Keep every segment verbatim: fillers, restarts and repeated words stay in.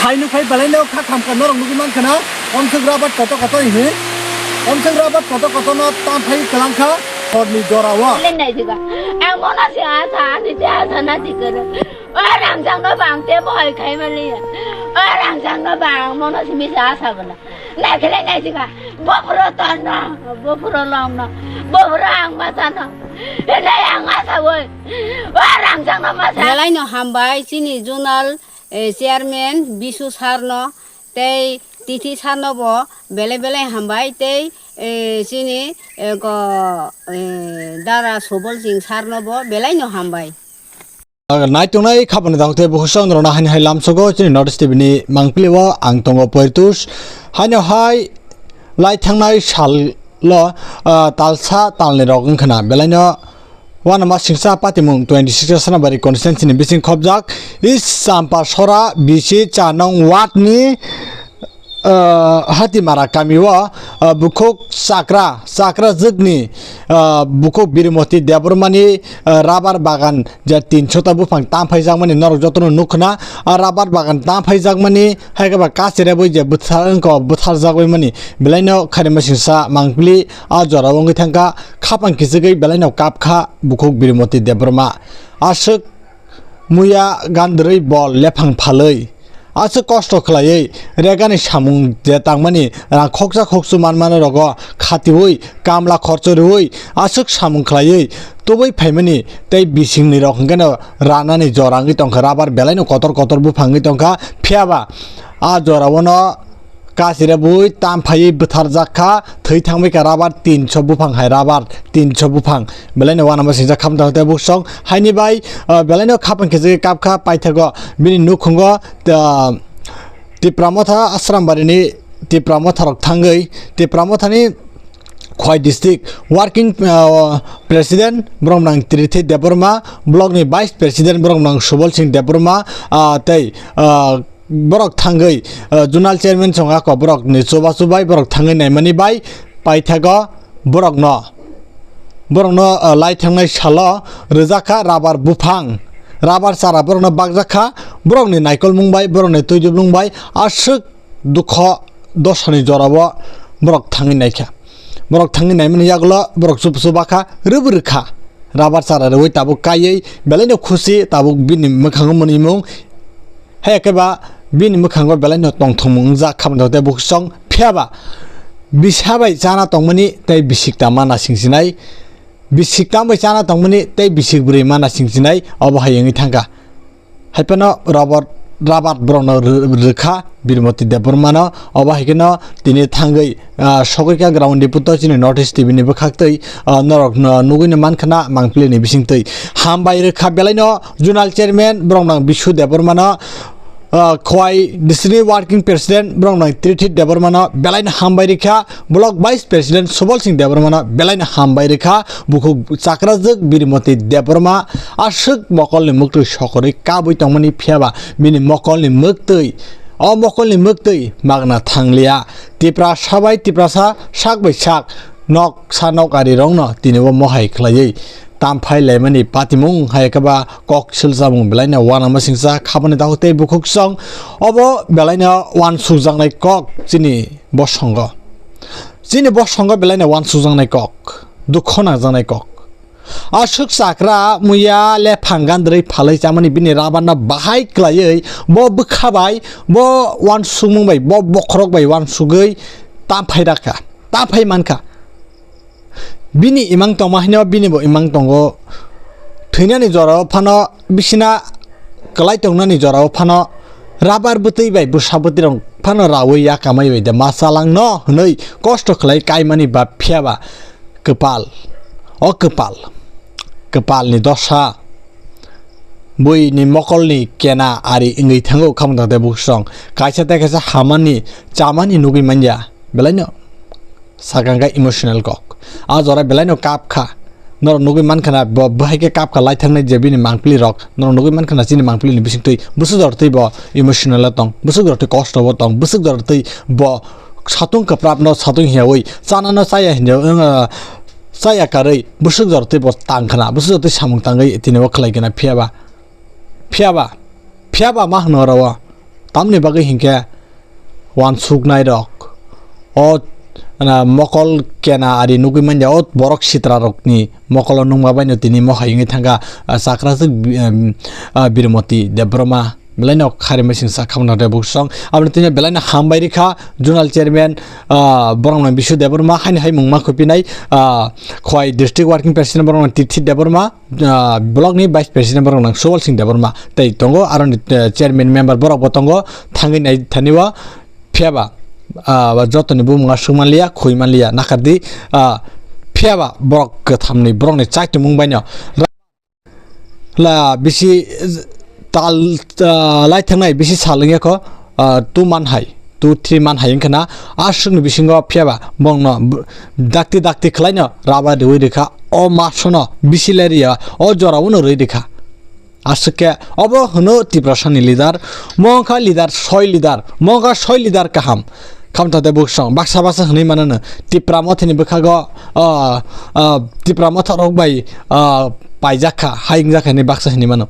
Hai nukhai belai no kha khamkha norok nugwi mankha na, omswk rabat koto koto hi, omswk rabat koto koto no tamphai kwlangkha horni jorao. Lengnai diga. Ang mono se asa, ani te asa na diga. O rangchak no bang te bohai khai maliya. O rangchak no bang mono simi se asa bana. Naikhele nai diga. Bopro torno, bopro longno, bopro ang masano. Nai ang asa woi. O rangchak no masa. Belai no hambai chini zonal, eh, chairman Bisu sir no tei Tithi sir no bo belai belai hambai tei, eh, chini, eh, go, eh, Dara Sobol Singh sir no bo belai no hambai. Naitongnai khabani dagte bukhusong rona hani hai lamsogo chini North East T V ni mangpili o ang tongo Poirtus. Haino hai lai thangnai sal lo, ah, talsa talni rok wngkhana belaino wanama singsa patimung twenty six Sanabari constituency ni bising khobjak East Champasora B C cha nong ward ni, ah, Hatimara kami o, ah, bukhuk chakra, chakra jwkni, ah, bukhuk Birimoti Debbarmani, ah, rabar bagan je tinso ta buphang tamphaijakmani norok jotono nukkhna, ah, rabar bagan tamphaijakmani hai khe ba kachirebwi je bwthar wngkha bwtharjagwi mani belaino khairima singsa mangpili ah jorao wngwi thangkha khapang kichigwi belaino kapkha bukhuk Birimoti Debbarma. Aswk muya gandrwi bol lephang phalwi aswk kosto khlaiwi regani samung je tangmani rang khoksa khoksu manmani rogo khatiwi kamla khorcho rwui aswk samung khlaiwi tubui phaimani tei bisingni rok hwnkhe no ranani jora wngwi tongkha, rabar belaino kotor kotor buphang wngwi tongkha, phiyaba ah jorao no kachirebwi tamphaiwi bwtharjak kha, thwi thangbai kha rabar tinso buphang hai, rabar tinso buphang belaino wanama singjak kha, tei buksong haini bai, ah, belaino khapang khe kapkha paithago bini nukhungo, ah, Tipra Motha Asrambari ni Tipra Motha rok thangwi Tipra Motha ni Khowai district working, ah, president borok nang Tirithi Debbarma, block ni vice president borok nang Subal Singh Debbarma, ah, tei, ah, borok thangwi, ah, zonal chairman song ako borok ni chubachu bai borok thangwi naimani bai paithago borokno, borokno, ah, lai thangnai salo rwjakha rabar buphang, rabar chara borokno bakjakha, borokni naikolmung bai, borokni twidublung bai aswk dukho dosani jorao borok thangwi naikha. Borok thangwi naimani yagulo borok chup chup bakha, rwbw rwkha. Rabar chara rwui tabuk kaiwi belaino khusi, tabuk bini mwkhango mwnwimung. Hai khe ba bini mwkhango belaino tongthokmung wngjak kha, tei buksong phiyaba bisa bai chana tongmani tei bisik tama nasing sinai, bisik tam bai chana tongmani tei bisik bwrwi ma nasing sinai, obo hai wngwi thangkha. Hai phano rabar, rabar borokno rw-, rwkha Birmoti Debbarmano, obo hai kheno tini thangwi, ah, sogwi kha ground report o chini North East T V ni bwkhaktwi, ah, norok no nugwi no mankha na mangpili ni bisingtwi. Hambai rwkha belaino zonal chairman borok nang Bishu Debbarmano, ah, Khowai district ni working president borok nang Tirithi Debbarmano belaino hambai rwkha. Block vice president Subal Singh Debbarmano belaino hambai rwkha, bukhuk chakrajwk Birmoti Debbarma aswk mokolni mwktwi sokorwi kabwi tongmani phiyaba bini mokolni mwktwi, o mokolni mwktwi magna thangliya. Tiprasa bai Tiprasa sak bai sak nok sa nok arirokno tini o mohai khlaiwi tamphai laimani patimung hai khe ba kok silchamung belaino uanama singcha khabani daho tei bukhuk song obo belaino uansukjaknai kok chini bosongo. Chini bosongo belaino uansukjaknai kok, dukho nangjaknai kok. Aswk chakra muya lephang gandrwi phalwi chamani bini rabarno bahai khlaiwi bo bwkha bai, bo uansukmung bai, bo bokhorok bai uansugwi tamphai rakha, tamphai mankha. Bini imang tongma hino bini bo imang tongo. Thwinani jorao phano bisina kwlai tongnani jorao phano rabar bwtwi bai bwsa bwtwi rok phano rawi ya kamai bai de ma chalangno hwnwi kosto khlai kaimani ba phiyaba kwpal. O kwpal. Kwpalni dosa. Buini mokolni kena ari wngwi thango khamung tangte buksong. Kaisa tei kaisa hamani chamani nugwi manya. Belaino sakang khe emotional kok. A jora belaino kap kha. Norok nugwi mankha na bo bahai khe kap kha lai thangnai je bini mangpili rok. Norok nugwi mankha na chini mangpili ni bisingtwi bwswk jora twi bo emotional o tong. Bwswk jora twi kosto bo tong. Bwswk jora twi bo satung kwprap no satung hiyawi chana no chaya hinwi wng, ah, chaya karwi bwswk jora twi bo tang khna. Bwswk jora twi samung tangwi tini bo khlai khna phiyaba. Phiyaba, phiyaba ma hwno oro o. Tamni bagwi hinkhe uansuknairok o, na, mokol kena ari nugwi manya o borok sitrarokni mokolo nungma baino tini mohai wngwi thangkha, ah, chakrajwk bi-, em, ah, Birmoti Debbarma. Belaino khari machine sa khamna de buksong. Aboni tini belaino hambai rikha zonal chairman, ah, borokno Bisu Debbarma, haini hai mungma khupinai, ah, Khowai district working president borokno Tithi Debbarma, ah, block ni vice president borok nang Subal Singh Debbarma tei tongo, aroni, eh, chairman member borok bo tongo, thangwi nai thani o phiyaba, ah, ba jotoni bumung aswk manliya, khoi manliya, nakardi, ah, phiyaba borok kwthamni borokni chaitumung baino. La bisi tal, ah, lai thangnai bisi sal wngya kho, ah, two man hai, two three man hai wngkha na, aswkni bisingo phiyaba bongno b-, dakti dakti khwlaino raba riwi rikha, o masono bisi lai riya, o jorao no rwi rikha. Aswk khe obo hwno Tiprasani leader, mo wngkha leader, soi leader, mo wngkha soi leader kaham. Khamtha de buksong baksa baksa hwnwi manano Tipra Mothani bwkhago, ah, ah, Tipra Motha rok bai, ah, paijak kha, hai wngjak kha hinwi baksa hinwi mano.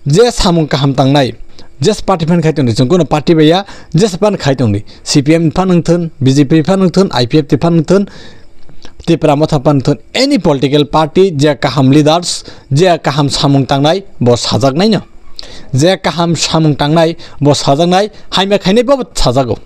Je samung kaham tangnai, je party phan khai tongdi, chwng kuno party bai ya, je phan khai tongdi, C P M phan wngthun, B J P phan wngthun, I P F T phan wngthun, Tipra Motha phan wngthun, any political party je kaham leaders, je kaham samung tangnai, bo sajaknaino. Je kaham samung tangnai, bo sajaknai, hamya khainai bo sajago.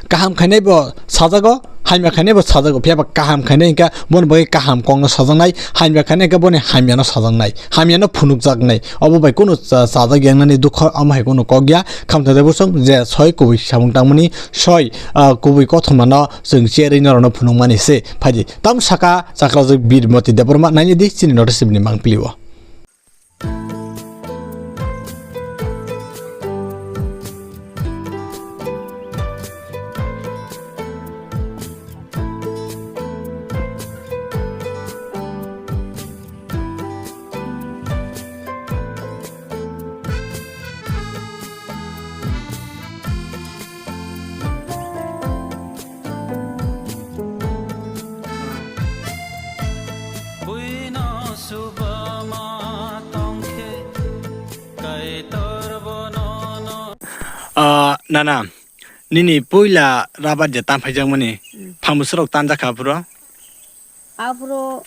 Kaham khainai bo sajago, hamya khainai bo sajago. Phiya ba kaham khainai hwnkha boni bagwi kaham kokno sajaknai, hamya khainai hwnkha boni hamyano sajaknai, hamyano phunukjaknai. Obo bai kunu cha-, chajak yangnani dukha omo hai kunu kok ya. Khamtha de buksong je soi kubui samung tangmani soi, ah, kubui kothomano chwng cherwi norokno phunukmani se phaidi. Tamo saka chakrajwk Birmoti Debbarma nainidi chini notice ni mangpili o. Buino subama tongkhe, Kaitor bono no. Ah, nana, nini puila rabar je tamphaijak mani, mm, phang bwswrok tanjak kha aphuru? Aphuru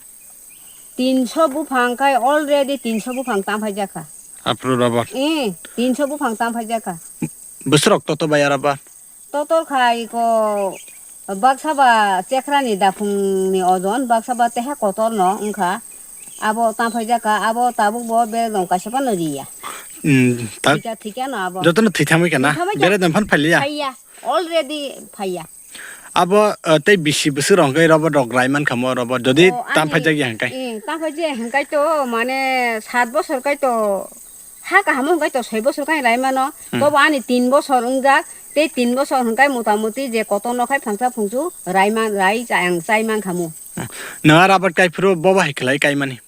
tinso buphang khai already tinso buphang tamphaijak kha. Aphuru rabar? Eh, tinso buphang tamphaijak kha. Bwswrok toto bai rabar? Totor khai ko baksa ba chekrani daphungni ojon, baksa ba teha kotorno wngkha. Abo tamphaijak kha, abo tabuk bo beledong kaisa phano riya. Hmm, tak. Thika, thika no abo. Jotono thwithamwi kha na? Thwithamwi kha. Beledong phan phailiya? Phaiya, already phaiya. Abo, eh, tei bisi bwswk rok hwnkhe robo rok rai mankha mo robo, jodi o, ani, tamphaijak ya hwnkhe? Eh, tamphaijak ya hwnkhe to, mane, sat bosor kai to, ha kaham wngkha to soi bosor khai rai mano, hmm, bobo ani tin bosor wngjak, tei tin bosor hwnkhe mota moti je kotor no khai phangsa phungsu rai man, rai cha-, ang chai mankha mu. Hmm. Nwng a rabar kai phuru bobo hai khlai kai mani?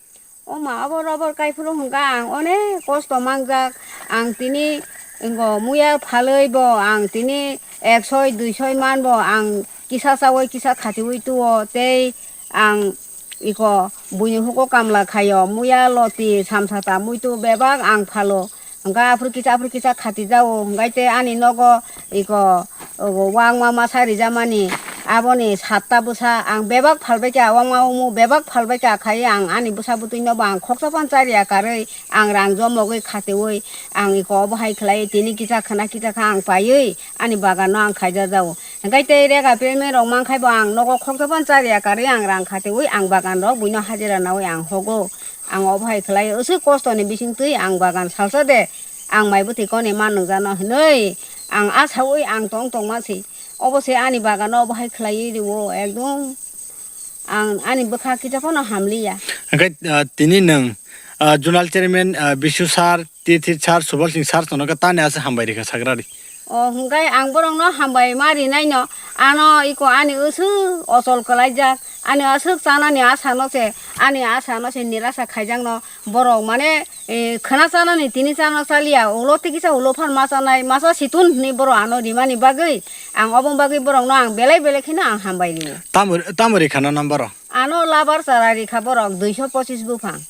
O ma, abo rabar kai phuru hwnkha ang onek kosto mangjak, ang tini wngkha muya phalwi bo, ang tini ek soi dui soi man bo, ang kisa chaui kisa khatiui tuo, tei ang iko buini huko kamla khaio, muya loti samsata muitu bebak ang phalo. Hwnkha aphuru kisa, aphuru kisa khati jao, hwnkhe tei ani nogo iko, ogo, wangma masa rijamani, aboni satta bwsa ang bebak phalbaikha, wangma umu bebak phalbaikha, khai ang ani bwsa bwtwino bo ang khoksa phano chariya karwi, ang rang jomogwi khatiui, ang iko obo hai khlai, tini kisa khna kisa kha ang paiwi, ani bagano ang khaija jao. Hwnkhe tei rega payment rok mankhai bo ang nogo khoksa phano chariya karwi ang rang khatiui ang bagan rok buino hajira naui ang hogo. Ang obo hai khlai aswk kosto ni bising twi ang bagan salsa de ang mai bwtwi koni man nwngjano hinui ang asaui ang tong tongma si. Obo se ani bagano obo hai khlaiwi rio ekdom ang ani bwkha kisa phano hamliya. Hwnkhe, ah, tini nwng, ah, zonal chairman, ah, Bisu sir, Tithi sir, Subal Singh sir, tono khe tani aswk hambai rikha sagrari. O hwnkhe ang borokno hambai ma rinaino, ano iko ani aswk ochol kwlaijak, ani aswk chanani asano se, ani asano se nirasa khaijakno, borok mane, eh, khwna chanani tini chana chaliya, ulo tikisa ulo phan ma chanai, masa situn hinwi borok ano rimani bagwi, ang obo bagwi borokno ang belai belai kheno ang hambai rio. Tamo, tamo rikha na number o? Ano labar chara rikha borok duiso pochis buphang.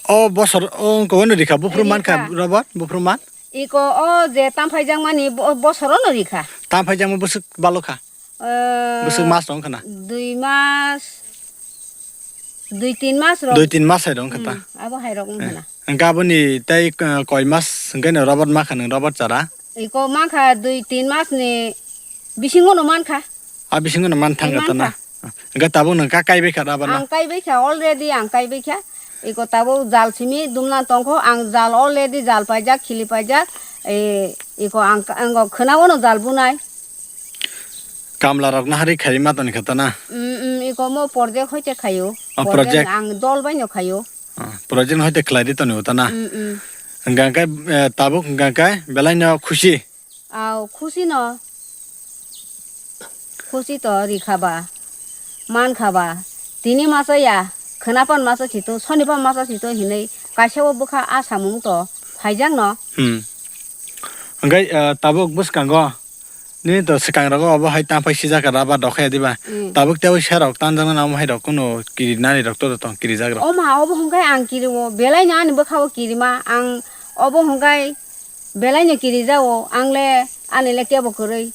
O bosor, o wngkha wano rikha, buphuru mankha rikha. Robot, buphuru man? Iko o je tam phaijakmani bo-, bosorono rikha. Tam phaijakma bwswk balokha? Eh, bwswk mas rok wngkha na? Dui mas, dui tin mas rok. Dui tin mas hai rok wngkha ta? Hmm, abo hai rok wngkha na. Eh, hwnkhe aboni tei, eh, koi mas hwnkhe no robot mankha nwng robot chara? Iko mankha dui tin mas ni bisingo no mankha. A bisingo no man thang kha ta na? Mankha. Hwnkhe tabuk nwng ka kaibai kha rubber no? Ang kaibai kha, already ang kaibai kha. Iko tabuk jal simi dumna tongkho, ang jal already jal paijak, khili paijak. E, iko ang, ang khwna-o no jal bunai. Kamla rok no hari khaima toni kha ta na? Mm, mm, iko mo project hoite khaio. O, project project. Ang dol bai no khaio. Ah, project hoite khlai di toni ta na? Mm, mm. Hwnkhe, eh, tabuk hwnkhe belai no khusi. Aw, khusi no. Khusi to rikha ba, mankha ba. Tini masa ya, khwnapan masa sito, sonipan masa sito hinwi kaisa o bwkha a samung to phaijak no. Hmm. Hwnkhe, ah, tabuk bwskango nini to swkang rogo obo hai tam phai sijak rubber rok khe diba? Hmm. Tabuk tei o serok tanjaknani omo hai rok kuno kirinani rok to tong kirijak rok. O ma obo hwnkhe ang kiriwo, belai no ani bwkha o kirima, ang obo hwnkhe belai no kirijago, ang le ani le kebo kwrwi,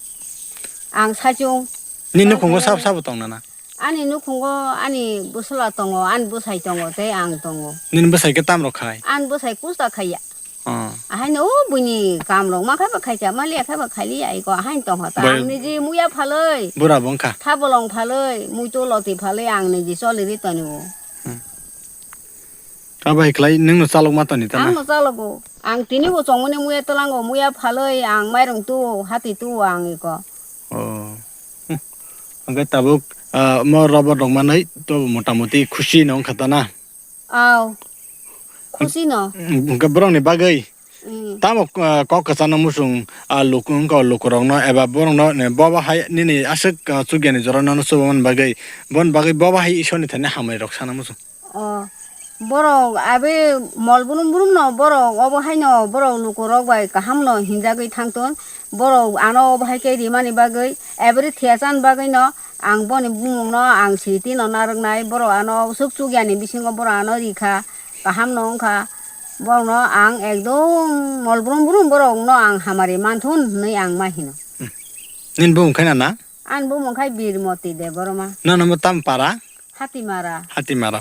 ang saichung. Nini nukhungo sabo sabo tong nana? Ani nukhungo ani bwsla tongo, ani bwsai tongo, tei ang tongo. Nini bwsai khe tam rok khai? Ani bwsai kusta khaiya. Oh. Ahaino o buini kam rok ma khai ba khai kha, ma liya khai ba khai liya, iko ahaino tongkha ta. Bai- Ang niji muya phalwi. Bura bo wngkha. Thabolong phalwi, muitu loti phalwi, ang niji choli ri tongo. Hmm. Abo hai khlai nwngno chalok ma toni ta na? Ang no chalogo. Ang tini bo chongmani muya twlango, muya phalwi ang mairung tuo, hati tuo ang iko. Oh. Hmm. Hwnkhe tabuk, ah, mo rubber rok manwi to motamoti khusi no wngkha ta na? Aw. Khusi no. Hwnkhe borok ni bagwi. Mm. Tamo, ah, kok kwchangno muchung, ah, luku wngkha lukurokno eba borokno ne bobo hai nini aswk, ah, chukya ni jora nono chubaman bagwi, boni bagwi bobo hai Ishwar ni thani hamari rok sana muchung. O, borok abi mol brum brum no borok obo haino borok lukurok bai kaham no hinjagwi thangton. Borok ano obo hai khe rimani bagwi, every thiyachan bagwi no ang boni bumung no ang siti no narwknai. Borok ano suk chukya ni bisingo borok ano rikha, kaham no wngkha. Borok no ang ekdom mol brum brum borok no ang hamari manthun hinwi ang ma hino. Hmm. Nini bumung khe na na? Ani bumung khai Birmoti Debbarma. Nono bo tam para? Hatimara. Hatimara.